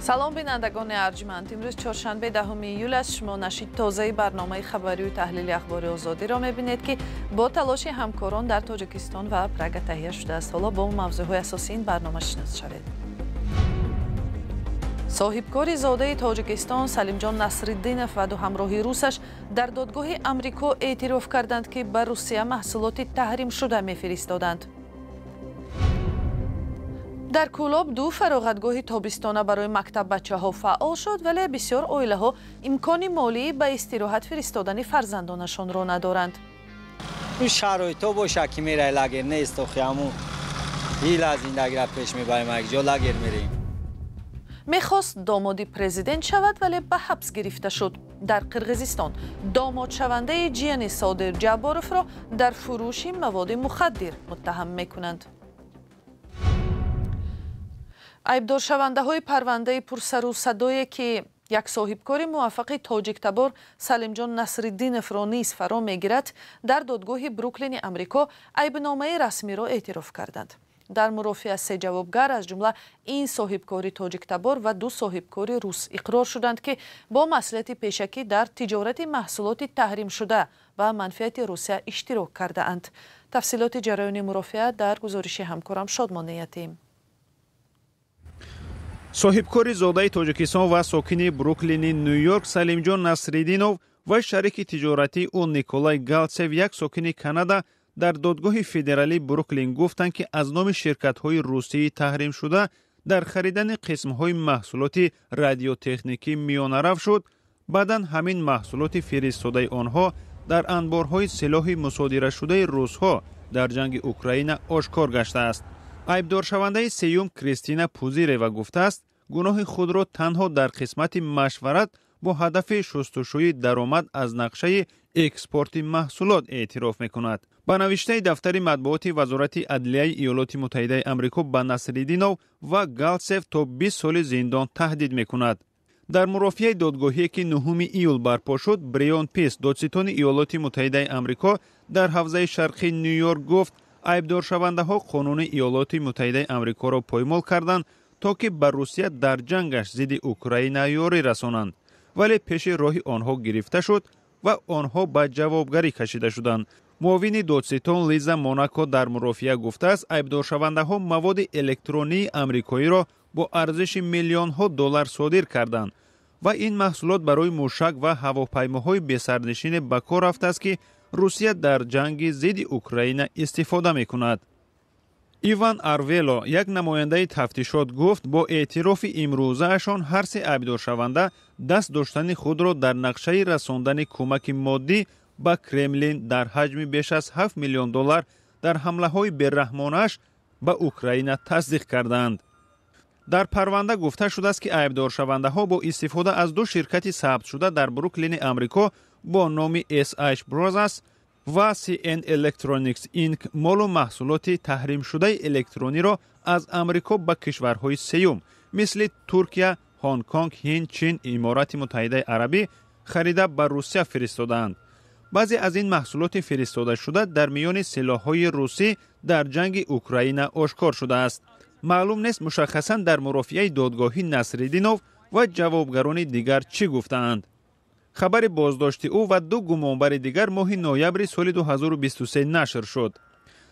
Салом, бинандагони арҷманд. Имрӯз чоршанбе, 10 июл аст. Шумо нашри тозаи барномаи хабарию таҳлили Ахбори Озодиро мебинед, ки бо талоши ҳамкорон дар Тоҷикистон ва Прага таҳия шудааст. Ҳоло бо мавзӯъҳои асосии ин барнома шинос шавед. Соҳибкори зодаи Тоҷикистон Салимҷон Насриддинов ва ду ҳамроҳи русаш дар додгоҳи Амрико эътироф карданд, ки ба Русия маҳсулоти таҳримшуда мефиристоданд. Дар Кӯлоб ду фароғатгоҳи тобистона барои мактаббачаҳо фаъол шуд, вале бисёр оилаҳо имкони молии ба истироҳат фиристодани фарзандонашонро надоранд. Шароито боша, ки мерай, лагер нест. Охи, ҳаму ҳила зиндагира пеш мебарем, якҷо лагер мерем. Мехост домоди президент шавад, вале ба ҳабс гирифта шуд. Дар Қирғизистон домодшавандаи ҷияни Содир Ҷабборовро дар фурӯши маводи мухаддир муттаҳам мекунанд. Айбдоршавандаҳои парвандаи пурсару садое, ки як соҳибкори муваффақи тоҷиктабор Салимҷон Насриддиновро низ фаро мегирад, дар додгоҳи Бруклини Амрико айбномаи расмиро эътироф карданд. Дар мурофиа се ҷавобгар, аз ҷумла ин соҳибкори тоҷиктабор ва ду соҳибкори рус, иқрор шуданд, ки бо маслиҳати пешакӣ дар тиҷорати маҳсулоти таҳримшуда ба манфиати Русия иштирок кардаанд. Тафсилоти ҷараёни мурофиа дар гузориши ҳамкорам Шодмон Ятим. Соҳибкори зодаи Тоҷикистон ва сокини Бруклини Ню-Йорк Салимҷон Насриддинов ва шарики тиҷоратии ӯ Николай Галсев, як сокини Канада, дар додгоҳи федералии Бруклин гуфтанд, ки аз номи ширкатҳои русии таҳримшуда дар харидани қисмҳои маҳсулоти радиотехникӣ миёнарав шуд. Баъдан ҳамин маҳсулоти фиристодаи онҳо дар анборҳои силоҳи мусодирашудаи русҳо дар ҷанги Украина ошкор гаштааст. Айбдоршавандаи сеюм Кристина Пузирева гуфтааст, гуноҳи худро танҳо дар қисмати машварат бо ҳадафи шустушӯи даромад аз нақшаи экспорти маҳсулот эътироф мекунад. Ба навиштаи дафтари матбуоти Вазорати адлияи Иёлоти Муттаҳидаи Амрико, ба Насриддинов ва Галсев то 20 соли зиндон таҳдид мекунад. Дар мурофиаи додгоҳие, ки 9 июл барпо шуд, Брион Пис, додситони Иёлоти Муттаҳидаи Амрико дар ҳавзаи шарқии Ню-Йорк, гуфт, айбдоршавандаҳо қонуни Иёлоти Муттаҳидаи Амрикоро поймол карданд, то ки ба Русия дар ҷангаш зидди Украина ёрӣ расонанд, вале пеши роҳи онҳо гирифта шуд ва онҳо ба ҷавобгарӣ кашида шуданд. Муовини додситон Лиза Монако дар мурофиа гуфтааст, айбдоршавандаҳо маводи электронии амрикоиро бо арзиши миллионҳо доллар содир карданд ва ин маҳсулот барои мушак ва ҳавопаймоҳои бесарнишине ба кор рафтааст, ки Русия дар ҷанги зидди Украина истифода мекунад. Иван Арвело, як намояндаи тафтишот, гуфт, бо эътирофи имрӯзаашон ҳар се айбдоршаванда даст доштани худро дар нақшаи расондани кӯмаки моддӣ ба Кремлин дар ҳаҷми беш аз 7 миллион доллар дар ҳамлаҳои бераҳмонааш ба Украина тасдиқ кардаанд. Дар парванда гуфта шудааст, ки айбдоршавандаҳо бо истифода аз ду ширкати сабтшуда дар Бруклини Амрико бо номи SH Brothers ва CN Electronics Inc. молу маҳсулоти таҳримшудаи электрониро аз Амрико ба кишварҳои сеюм, мисли Туркия, Ҳонконг, Ҳинд, Чин, Иморати Муттаҳидаи Арабӣ, харида ба Русия фиристодаанд. Баъзе аз ин маҳсулоти фиристодашуда дар миёни силоҳҳои русӣ дар ҷанги Украина ошкор шудааст. Маълум нест, мушаххасан дар мурофиаи додгоҳӣ Насриддинов ва ҷавобгарони дигар чӣ гуфтаанд. Хабари боздошти ӯ ва ду гумонбари дигар моҳи ноябри соли 2023 нашр шуд.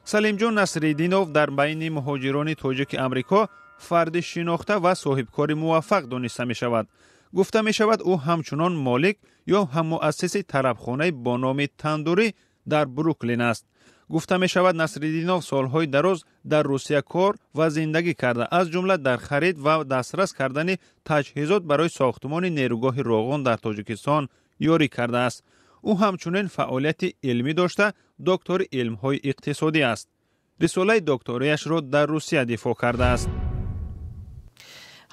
Салимҷон Насриддинов дар байни муҳоҷирони тоҷики Амрико фарди шинохта ва соҳибкори муваффақ дониста мешавад. Гуфта мешавад, ӯ ҳамчунон молик ё ҳаммуассиси тарабхонаи бо номи Тандурӣ дар Бруклин аст. Гуфта мешавад, Насриддинов солҳои дароз дар Русия кор ва зиндагӣ карда, аз ҷумла дар харид ва дастрас кардани таҷҳизот барои сохтмони нерӯгоҳи Роғун дар Тоҷикистон ёрӣ кардааст. Ӯ ҳамчунин фаъолияти илмӣ дошта, доктори илмҳои иқтисодӣ аст. Рисолаи докторияшро дар Русия дифоъ кардааст.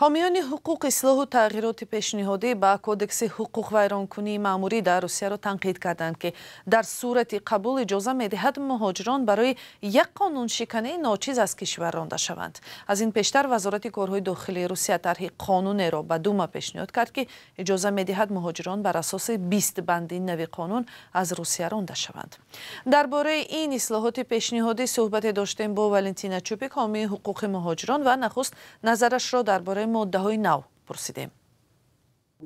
Ҳомиёни ҳуқуқ ислоҳу тағйироти пешниҳодӣ ба Кодекси ҳуқуқвайронкунии маъмурӣ дар Русияро танқид карданд, ки дар сурати қабул иҷоза медиҳад муҳоҷирон барои як қонуншикании ночиз аз кишвар ронда шаванд. Аз ин пештар Вазорати корҳои дохилии Русия тарҳи қонунеро ба Дума пешниҳод кард, ки иҷоза медиҳад муҳоҷирон бар асоси 20 банди нави қонун аз Русия ронда шаванд. Дар бораи ин ислоҳоти пешниҳодӣ суҳбате доштем бо Валентина Чупик, ҳомии ҳуқуқи муҳоҷирон, ва нахуст назарашро дар бораи моддаҳои нав Пурсидем.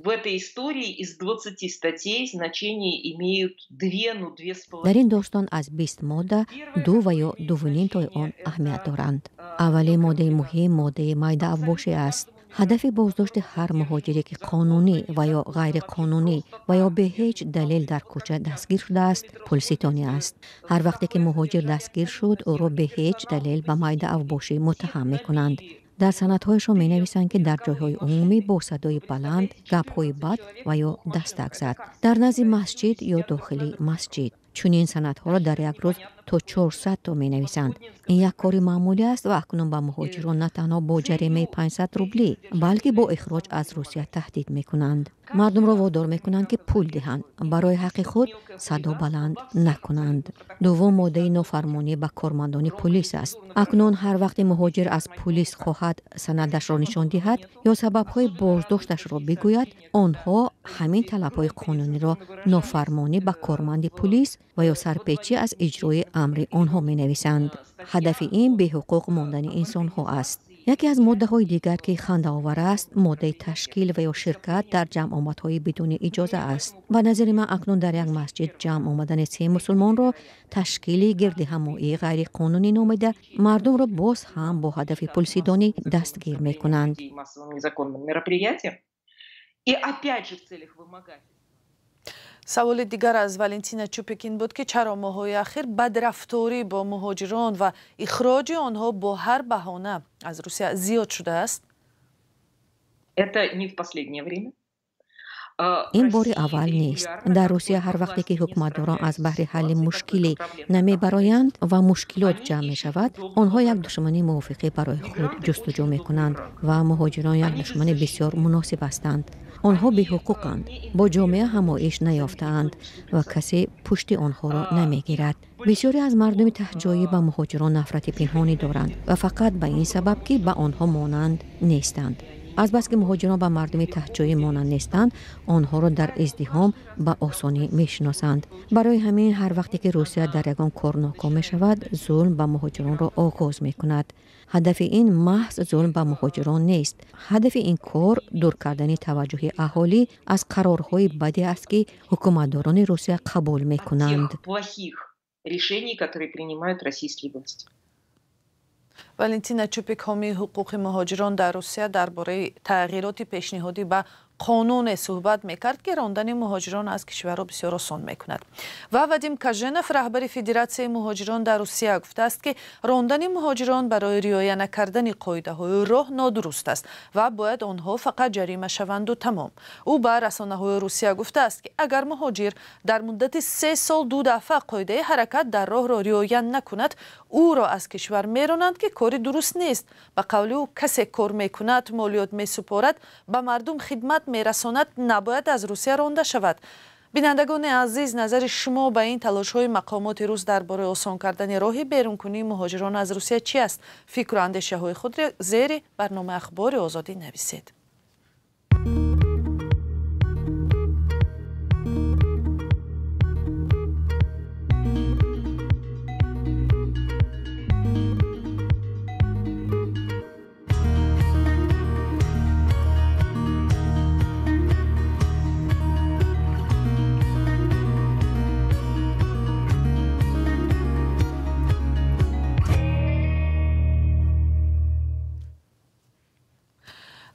В этой истории из 20 статей значение имеют две, ну, две с половиной. Дар ин достон аз 20 модда ду ва ё дуву ним тои он аҳамият доранд. Аввалин моддаи муҳим моддаи майдаавбошӣ аст. Ҳадафи боздошти ҳар муҳоҷире, ки қонунӣ ва ё ғайриқонунӣ ва ё бе ҳеҷ далел дар кӯча дастгир шудааст, пулситонӣ аст. Ҳар вақте ки муҳоҷир дастгир шуд, ӯро бе ҳеҷ далел ба майдаавбошӣ муттаҳам мекунанд. Дар санадҳояшон менависанд, ки дар ҷойҳои умумӣ бо садои баланд гапҳои бад ва ё дастак зад, дар назди масҷид ё дохили масҷид. Чунин санадҳоро дар як рӯз то 400 то менависанд. Ин як кори маъмулӣ аст ва акнун ба муҳоҷирон на танҳо бо ҷаримаи 500 рублӣ, балки бо ихроҷ аз Русия таҳдид мекунанд. Мардумро водор мекунанд, ки пул диҳанд, барои ҳаққи худ садо баланд накунанд. Дуввум моддаи нофармонӣ ба кормандони пулис аст. Акнун ҳар вақте муҳоҷир аз пулис хоҳад санадашро нишон диҳад ё сабабҳои боздошташро бигӯяд, онҳо ҳамин талабҳои қонуниро нофармонӣ ба корманди пулис ва ё сарпечӣ аз иҷрои амри онҳо менависанд. Ҳадафи ин беҳуқуқ мондани инсонҳо аст. Яке аз моддаҳои дигар, ки хандаовар аст, моддаи ташкил ва ё ширкат дар ҷамъомадҳои бидуни иҷоза аст. Ба назари ман, акнун дар як масҷид ҷамъ омадани се мусулмонро ташкили гирдиҳамоии ғайриқонунӣ номида, мардумро боз ҳам бо ҳадафи пулсидонӣ дастгир мекунанд. И опять же в целях вымогательства. Саволи дигар аз Валентина Чупик ин буд, ки чаро моҳҳои ахир бадрафторӣ бо муҳоҷирон ва ихроҷи онҳо бо ҳар баҳона аз Русия зиёд шудааст? Это не в последнее время. Ин бори аввал нест. Дар Русия ҳар вақте ки ҳукуматдорон аз баҳри ҳалли мушкиле намебароянд ва мушкилот ҷамъ мешавад, онҳо як душмани мувофиқӣ барои худ ҷустуҷӯ мекунанд ва муҳоҷирон як душмани бисёр муносиб ҳастанд. Онҳо беҳуқуқанд, бо ҷомеа ҳамоиш наёфтаанд ва касе пушти онҳоро намегирад. Бисёре аз мардуми таҳтҷоӣ ба муҳоҷирон нафрати пинҳонӣ доранд ва фақат ба ин сабаб, ки ба онҳо монанд нестанд. Азбаски муҳоҷирон ба мардуми таҳтҷоӣ монанд нестанд, онҳоро дар издиҳом ба осонӣ мешиносанд. Барои ҳамин ҳар вақте ки Русия дар ягон кор ноком мешавад, зулм ба муҳоҷиронро оғоз мекунад. Ҳадафи ин маҳз зулм ба муҳоҷирон нест. Ҳадафи ин кор дур кардани таваҷҷӯҳи аҳолӣ аз қарорҳои баде аст, ки ҳукуматдорони Русия қабул мекунанд. Решений, которые принимают российские власти. Валентина Чупик, ҳомии ҳуқуқи муҳоҷирон дар Русия, дар бораи тағйироти пешниҳодӣ ба қонуне суҳбат мекард, ки рондани муҳоҷирон аз кишварро бисёр осон мекунад. Ва Вадим Каженов, раҳбари Федератсияи муҳоҷирон дар Русия, гуфтааст, ки рондани муҳоҷирон барои риоя накардани қоидаҳои роҳ нодуруст аст ва бояд онҳо фақат ҷарима шаванду тамом. Ӯ ба расонаҳои Русия гуфтааст, ки агар муҳоҷир дар муддати 3 сол ду дафъа қоидаи ҳаракат дар роҳро риоя накунад, ӯро аз кишвар меронанд, ки кори дуруст нест. Ба қавли ӯ, касе кор мекунад, молиёт месупорад, ба мардум хидмат мерасонад, набояд аз Русия ронда шавад. Бинандагони азиз, назари шумо ба ин талошҳои мақомоти рус дар бораи осон кардани роҳи берункунии муҳоҷирон аз Русия чи аст? Фикру андешаҳои худро зери барномаи Ахбори Озодӣ нависед.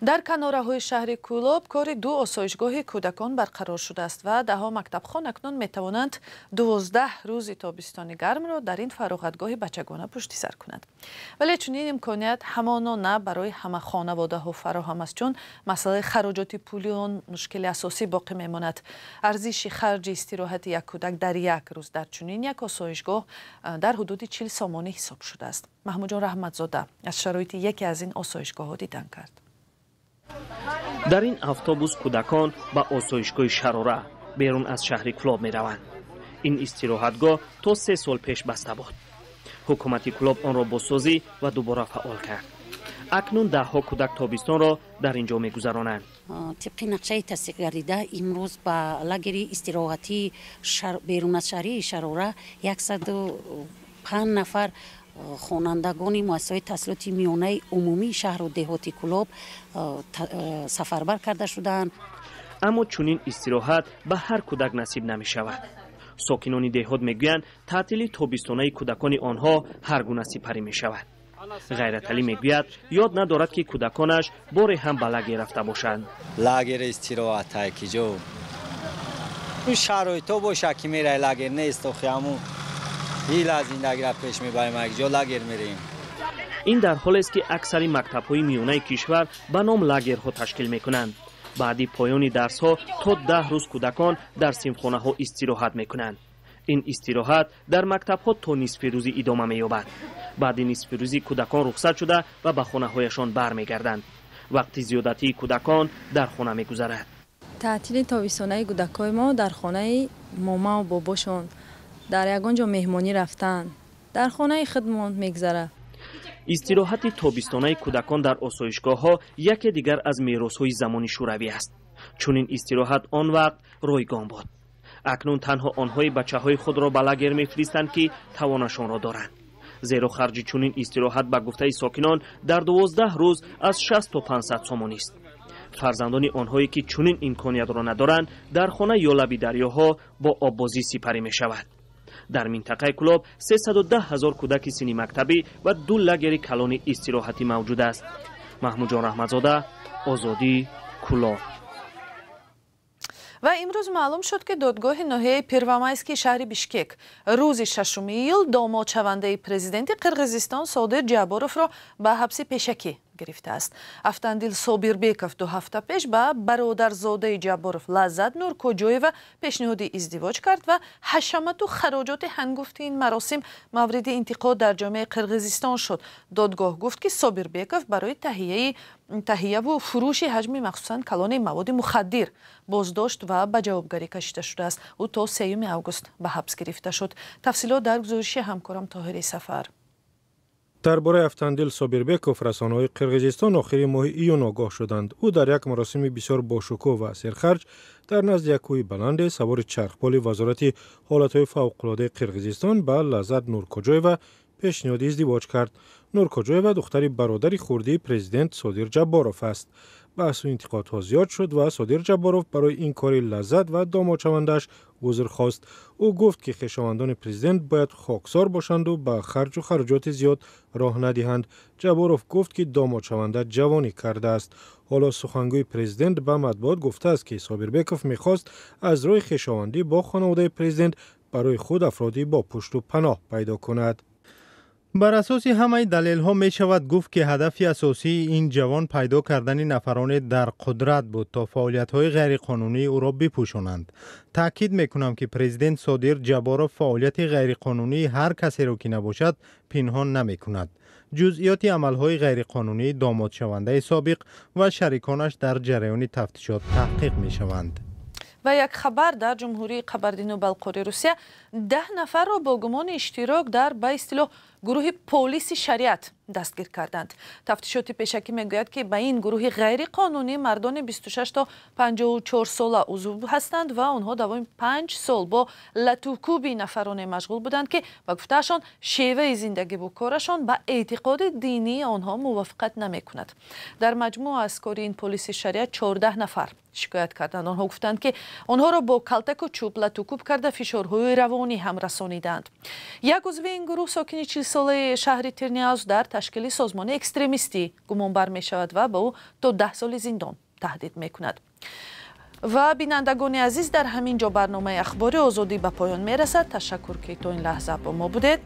Дар канораҳои шаҳри Кӯлоб кори ду осоишгоҳи кӯдакон барқарор шудааст ва даҳҳо мактабхон акнун метавонанд 12 рӯзи тобистони гармро дар ин фароғатгоҳи бачагона пушти сар кунанд. Вале чунин имконият ҳамоно на барои ҳама хонаводаҳо фароҳам аст, чун масъалаи хароҷоти пули он мушкили асосӣ боқӣ мемонад. Арзиши харҷи истироҳати як кӯдак дар як рӯз дар чунин як осоишгоҳ дар ҳудуди 40 сомонӣ ҳисоб шудааст. Маҳмудҷон Раҳматзода аз шароити яке аз ин осоишгоҳҳо дидан кард. Дар ин автобус кӯдакон ба осоишгоҳи Шарора берун аз шаҳри Кӯлоб мераванд. Ин истироҳатгоҳ то 3 сол пеш баста буд. Ҳукумати Кӯлоб онро бозсозӣ ва дубора фаъол кард. Акнун даҳҳо кӯдак тобистонро дар ин ҷо мегузаронанд. Тибқи нақшаи тасдиқгардида, имрӯз ба лагери истироҳатии берун аз шаҳрии Шарора 105 нафар Хонандагони муассисаҳои таҳсилоти миёнаи умумии шаҳру деҳоти Кӯлоб сафарбар карда шудаанд. Аммо чунин истироҳат ба ҳар кӯдак насиб намешавад. Сокинони деҳот мегӯянд, таътили тобистонаи кӯдакони онҳо ҳар гуна сипарӣ мешавад. Ғайраталӣ мегӯяд, ёд надорад, ки кӯдаконаш боре ҳам ба лагер рафта бошанд. Лагер истироҳатай ки ҷо шароито боша ки мерай, лагер нест, охи ҳамун ҳила зиндагиро пеш мебарем, як ҷо лагер мерем. Ин дар ҳолест, ки аксари мактабҳои миёнаи кишвар ба ном лагерҳо ташкил мекунанд. Баъди поёни дарсҳо то 10 рӯз кӯдакон дар синфхонаҳо истироҳат мекунанд. Ин истироҳат дар мактабҳо то нисфи рӯзӣ идома меёбад. Баъди нисфи рӯзӣ кӯдакон рухсат шуда ва ба хонаҳояшон бармегарданд. Вақти зиёдатии кӯдакон дар хона мегузарад. Таътили тобистонаи кӯдакҳои мо дар хонаи момаву бобошон, дар ягон ҷо меҳмонӣ рафтан, дар хонаи худмон мегузарад. Истироҳати тобистонаи кӯдакон дар осоишгоҳҳо яке дигар аз меросҳои замони шӯравӣ аст. Чунин истироҳат он вақт ройгон буд. Акнун танҳо онҳои бачаҳои худро ба лагер мефиристанд, ки тавонашонро доранд, зеро харҷи чунин истироҳат, ба гуфтаи сокинон, дар 12 рӯз аз 60 то 500 сомонист. Фарзандони онҳое, ки чунин имкониятро надоранд, дар хона ё лаби дарёҳо бо оббозӣ сипарӣ мешавад. Дар минтақаи Кӯлоб 310 ҳазор кӯдаки синни мактабӣ ва ду лагери калони истироҳатӣ мавҷуд аст. Маҳмудҷон Раҳматзода, Озодӣ, Кӯлоб. Ва имрӯз маълум шуд, ки додгоҳи ноҳияи Первомайский шаҳри Бишкек рӯзи 6 июл домодшавандаи президенти Қирғизистон Содир Ҷабборовро ба ҳабси пешакӣ гирифтааст. Афтандил Собирбеков 2 ҳафта пеш ба бародарзодаи Ҷабборов Лаззат Нуркоҷоева пешниҳоди издивоҷ кард ва ҳашамату хароҷоти ҳангуфти ин маросим мавриди интиқод дар ҷомеаи Қирғизистон шуд. Додгоҳ гуфт, ки Собирбеков барои таҳияву фурӯши ҳаҷми махсусан калони маводи мухаддир боздошт ва ба ҷавобгарӣ кашида шудааст. Ӯ то 3 август ба ҳабс гирифта шуд. Тафсилот дар гузориши ҳамкорам Тоҳири Сафар. Дар бораи Афтандил Собирбеков расонаҳои Қирғизистон охири моҳи июн огоҳ шуданд. Ӯ дар як маросими бисёр бошукӯҳ ва серхарҷ дар назди як кӯҳи баланде савори чархболи Вазорати ҳолатҳои фавқулодаи Қирғизистон ба Лаззат Нуркоҷоева пешниҳоди издивоҷ кард. Нуркоҷоева духтари бародари хурдии президент Содир Ҷабборов аст. Баҳсу интиқодҳо зиёд шуд ва Содир Ҷабборов барои ин кори Лаззат ва домодшавандааш узр хост. Ӯ гуфт, ки хешовандони президент бояд хоксор бошанду ба харҷу хароҷоти зиёд роҳ надиҳанд. Ҷабборов гуфт, ки домодшаванда ҷавонӣ кардааст. Ҳоло сухангӯи президент ба матбуот гуфтааст, ки Собирбеков мехост аз роҳи хешовандӣ бо хонаводаи президент барои худ афроди бо пушту паноҳ пайдо кунад. Бар асоси ҳамаи далелҳо мешавад гуфт, ки ҳадафи асосии ин ҷавон пайдо кардани нафароне дар қудрат буд, то фаъолиятҳои ғайриқонунии ӯро бипӯшонанд. Таъкид мекунам, ки президент Содир Ҷабборов фаъолияти ғайриқонунии ҳар касеро ки набошад, пинҳон намекунад. Ҷузъиёти амалҳои ғайриқонунии домодшавандаи собиқ ва шариконаш дар ҷараёни тафтишот таҳқиқ мешаванд. Ва як хабар: дар Ҷумҳурии Қабардину Балқори Русия 10 нафарро бо гумони иштирок дар ба истилоҳ гурӯҳи полиси шариат дастгир карданд. Тафтишоти пешакӣ мегӯяд, ки ба ин гурӯҳи ғайриқонунӣ мардони 26 то 54 сола узв ҳастанд ва онҳо давоми 5 сол бо латукӯби нафароне машғул буданд, ки ба гуфтаашон шеваи зиндагиву корашон ба эътиқоди динии онҳо мувофиқат намекунад. Дар маҷмӯъ аз кори ин полиси шариат 14 нафар шикоят карданд. Онҳо гуфтанд, ки онҳоро бо калтаку чӯб латукӯб карда, фишорҳои равонӣ ҳам расонидаанд. Як узви ин гурӯҳ, сокини 40-солаи шаҳри Тирниаз, дар ташкили созмони экстремистӣ гумонбар мешавад ва ба ӯ то 10 соли зиндон таҳдид мекунад. Ва бинандагони азиз, дар ҳамин ҷо барномаи Ахбори Озодӣ ба поён мерасад. Ташаккур, ки то ин лаҳза бо мо будед.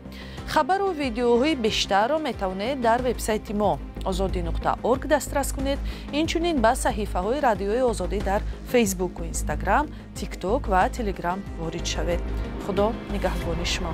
Хабару видеоҳои бештарро метавонед дар вебсайти мо ozodi.org дастрас кунед. Инчунин ба саҳифаҳои Радиои Озодӣ дар Фейсбуку Инстаграм, Тикток ва Телеграм ворид шавед. Худо нигаҳбони шумо.